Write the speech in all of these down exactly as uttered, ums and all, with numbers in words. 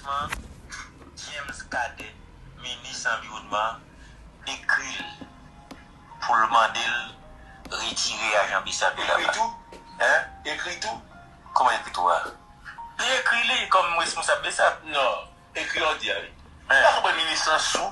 James Cadet, minis anviwònman, ekri l pou l mande l retire ajan Bessap yo laba. Ekri tou? Hein? Ekri tou? Kòman ekri tou a? Li ekri li kòm responsab Bessap. Non, ekri lòt di a wi. Hein? Ou pa konprann minis lan sou?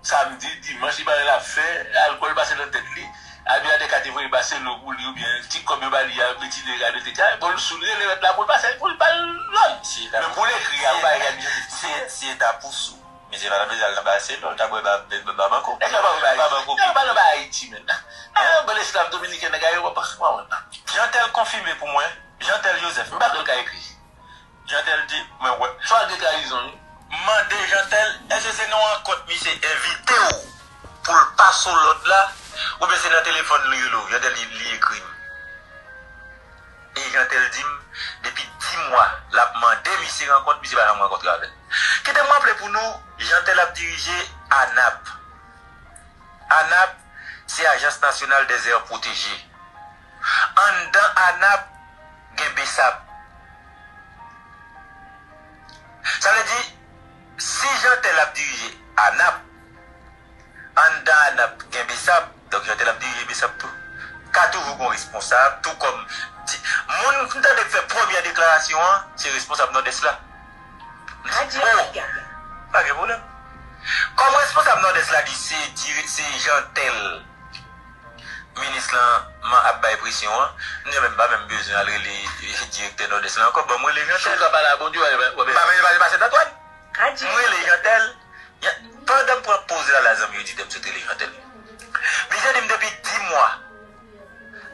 Samdi, dimanch, li pa wè l ap fè, alkòl pase nan tèt li. Abinader ka te voye pase lo pou li oubyen ti kòb yo ba li a, retire rad yo te ka. Bon, l sou li, rele lòt la pou l pase, pou l ba l lòd. Men pou l ekri a, ou pa gade jan li. Si, si e ta pou sou, misye pa ta bezwen al nan Barcelone, l ta bwè ba, ba, ba, ba banko. Nèg la pa nan Ayiti. Nèg la pa nan Ayiti, men. Ah, bon, esklav dominiken, nèg a yo pa, pa, pa, pa. Jeantel konfime pou mwen, Jeantel Joseph, m pa kwè l ka ekri. Jeantel di, mwen wè. Sa gen trayizon, wi. M mande Jeantel, èske se nan rankont misye envite w pou l pase w lòd la, oubyen se nan telefòn li rele w? Jeantel di, li ekri m. E Jeantel di m, depi dis mwa, l ap mande misye rankont, misye pa janm rankontre avè l. Kite m raple pou nou, Jeantel ap dirije anap. Anap, se Agence Nationale des Aires Protégées. Anndan anap, gen Bessap. Sa vle di, si Jeantel ap dirije anap, anndan anap gen Bessap, donk Jeantel ap dirije Bessap tou. Ka toujou gon responsab, tou kòm ti, moun m tande k fè premyè deklarasyon an, se responsab Nòdès la. M di, oh, pa gen pwoblèm. Kòm responsab Nòdès la di se, di se Jeantel minis lan man ap bay presyon an, m di menm pa menm bezwen al rele direktè Nòdès la ankò, ban m rele Jeantel. Si w ka pale a Bondye, w ap, w ap. M pa bezwen pale pa Sent Antwàn. M rele Jeantel. Pandan m pran poz la la, zanmi oditè, m sot rele Jeantel. Misye di m depi dis mwa,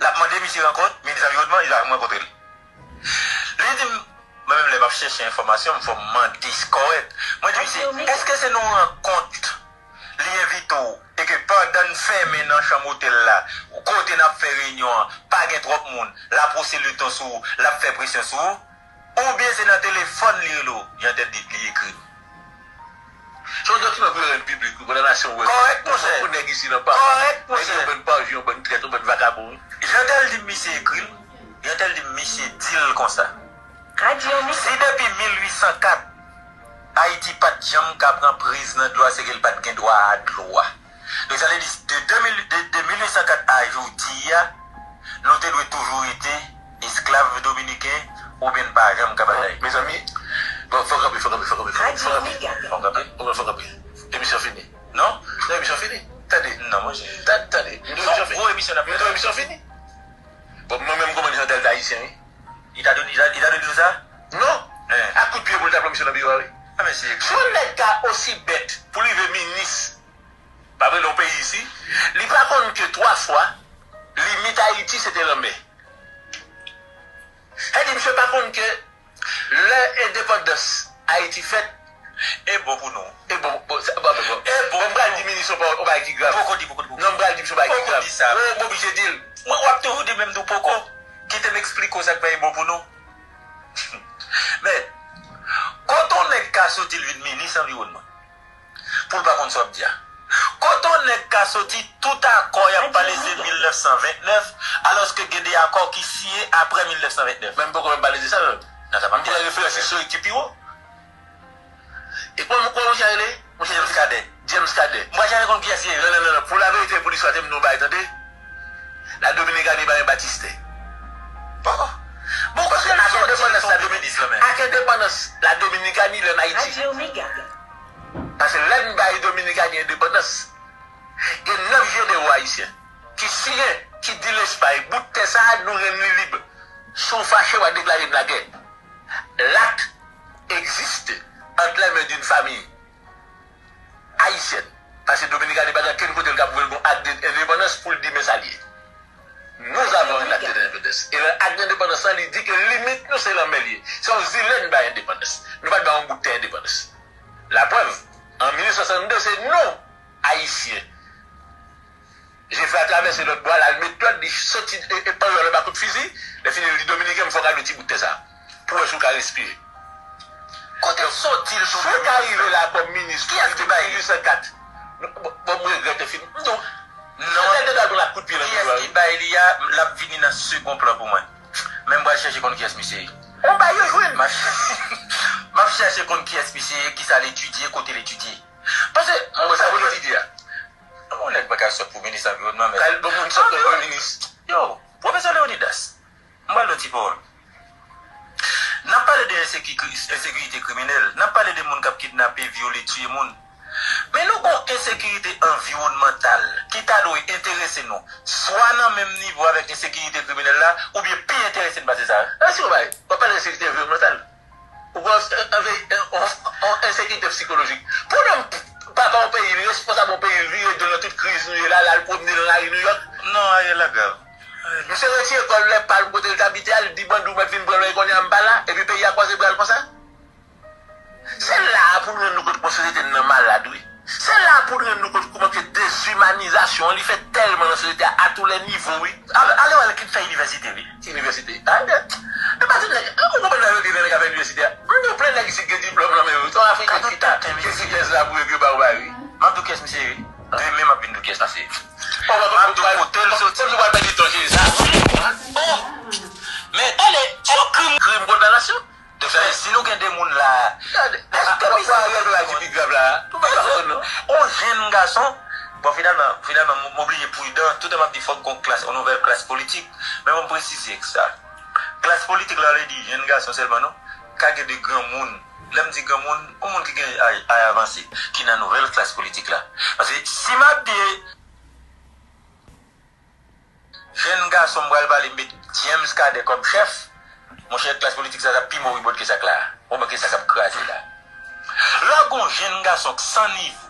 l ap mande misye rankont, minis anviwònman, li pa janm rankontre l. Li di m, mwen menm lè m ap chèche enfòmasyon, m fò m mande kòrèk. Mwen di misye, èske se nan rankont li envite w e ke pandan n fèmen nan chanm otèl la, kote n ap fè reyinyon an, pa gen twòp moun, l ap wose leton sou ou, l ap fè presyon sou ou? Oubyen se nan telefòn li rele w? Jeantel di li ekri m. Se yon dokiman pou yo rann piblik, wi, pou lanasyon wè. Kòrèk, monchè. Pou nèg isi nan pa. Kòrèk, monchè. Nèg yo bann paji, yon bann trèt, yon bann vakabon, wi. Jeantel di m misye ekri l, Jeantel di m misye di l konsa. Si depi mil uit san kat, Ayiti pa t janm ka pran priz nan dlo a, se ke l pa t gen dwa a dlo a. Donk, sa vle di, de de mil, de, de mil uit san kat a jodi a, nou te dwe toujou rete esklav dominiken, oubyen n pa janm ka batay. Mezanmi, bon, fò kanpe, fò kanpe, fò kanpe, fò kanpe, fò kanpe. Fò kanpe. Fò kanpe. Emisyon fini. Non? Non, emisyon fini. Tande. Non, monchè. Ta-, tande. Nou emisyon fini. Gwo emisyon n ap fè. Nou emisyon fini. Bon, mwen menm, kòman Jeantel t ayisyen, wi. Li ta dwe, li ta, li ta dwe di nou sa? Non. Ak kout pye pou l ta pran misye nan biwo a, wi. Ah, mesye. Si yon nèg ka osi bèt pou l rive minis, pa vre, nan yon peyi isi, li pa konn ke twa fwa, limit Ayiti se te lanmè. Sa di misye pa konn ke lè endepandans Ayiti fèt, e bon pou nou. E bon, bon, sa, bon, bon, bon. E bon. Bon, m pral di minis yon pawòl, yon bagay ki grav. Poko di, poko di, poko. Non, m pral di misye yon bagay ki grav. Poko di sa. Wi, m oblije di l. Mwen, w ap toujou di menm tou poko. Kite m eksplike w sa k fè e bon pou nou. Men, kote yon nèg ka soti l vin minis anviwònman? Pou l pa konn sa w ap di a. Kote yon nèg ka soti tout akò y ap pale se mil nèf san vennèf, alòske gen de akò ki siyen apre mil nèf san vennèf? Men m poko menm pale de sa menm. Non, sa pa m di. M pran referans istorik ki pi wo. E kòman, kòman monchè a rele? Monchè James Cadet. James Cadet. M pa janm konn kiyès li ye. Non, non, non, non. Pou laverite, pou listwa, te m di w yon bagay, tande. La Dominikani pa gen batistè. Bon. Bon, paske ak endepandans la Dominikani, ak endepandans la Dominikani, lè n Ayiti. Paske lè n bay Dominikani endepandans, gen nèf jenewo ayisyen ki siyen, ki di Lespay, bout tè sa a, nou rann li lib. Si w fache, w a deklare n lagè. L'acte existe entre les mains d'une famille haïtienne. Paske Dominikani pa gen kenn kote l ka pwouve l gon ak de endepandans pou l di men sa l ye. Nous avons un acte d'indépendance. E nan ak endepandans lan, li di ke limit nou se lanmè l ye. Se yon zile n bay endepandans. Nou pa t bay yon bout tè endepandans. Laprèv, an mil uit san swasannde, se nou, Ayisyen, Jefrè a travèse lòt bò a, l al met lòd, li soti e, e panyòl anba kout fizi, lè fini l di Dominiken, m fè w kado ti bout tè sa a, pou w wè si w ka respire. Kote l soti l sou Dominiken? Si w ka rive la kòm minis, kiyès ki bay li? Mil uit san kat. Bon, bon, m regrèt enfini. Non. Non. Sèl te dwa pran kout pye nan figi a, wi. Kiyès ki bay li a, l ap vini nan segond plan pou mwen. Men m pral chèche konn kiyès misye ye. On bay yo jwenn. M ap, m ap chèche. Se konn kiyès misye ye, kisa l etidye, kote l etidye. Paske, mwen, sa pou l etidye a. Yon nèg pa ka sòt pou minis anviwònman, men. Kal bon moun sòt pou minis. Yo, pwofesè Leonidas, m pral di yon ti pawòl. N ap pale de enseki-, ensekirite kriminèl, n ap pale de moun k ap kidnape, vyole, tiye moun. Men nou gon ensekirite anviwònmantal ki ta dwe enterese nou, swa nan menm nivo avèk ensekirite kriminèl la, oubyen pi enterese n pase sa. Èske w bay? W ap pale de ensekirite anviwònmantal. Ou pran yon ensekirite sikolojik. Pwoblèm papa yon peyi, li responsab yon peyi, li vire do l nan tout kriz nou ye la, l al pwomne nan lari Nouyòk. Non, Ariel la grav. Misye retire kò l lè palm kote l t abite a, li di bandi w mèt vin pran l, kounye a m pa la, epi peyi a kwaze bra l konsa. Se la a pou n rann nou kont kòman sosyete n nan malad, wi. Se la a pou n rann nou kont kòman ke dezimanizasyon an, li fèt tèlman nan sosyete a, a tou lè nivo, wi. Ale, ale wè ki fè inivèsite, wi. Inivèsite. A, e, e pa tout nèg, e, ou konprann nan yo gen nèg k ap fè inivèsite a? M gen plen nèg isit gen diplòm nan men yo. Se yon Afriken ki ta, ki ekri tèz la pou yo, epi yo pa yo bay, wi. M ap di w kiyès misye ye, wi. Demen m ap vin di w kiyès misye ye. M ap di w kote l soti. Kòm si w pral pèdi tan, cheri, sa. Oh! Men, tande, se yon krim, krim kont lanasyon. Donk, sa vle di, si nou gen de moun la, èske misye pa Ariel la ki pi grav la? Pou mwen pa konn non. On jenn gason, bon, finalman, finalman, m, m oblije pridan, toutan m ap di fòk gon klas, on nouvèl klas politik, men bon, m presize sa. Klas politik la, vle di jenn gason sèlman, non. Ka gen de granmoun. Lè m di granmoun, on moun ki gen ay, ay avanse, ki nan nouvèl klas politik la. Paske si m ap di jenn gason m pral pale, m met James Cadet kòm chèf, monchè, klas politik sa, sa pi moribond ke sa k la. Ou wè ke sa k ap kraze la. Lè w gon jenn gason k san nivo,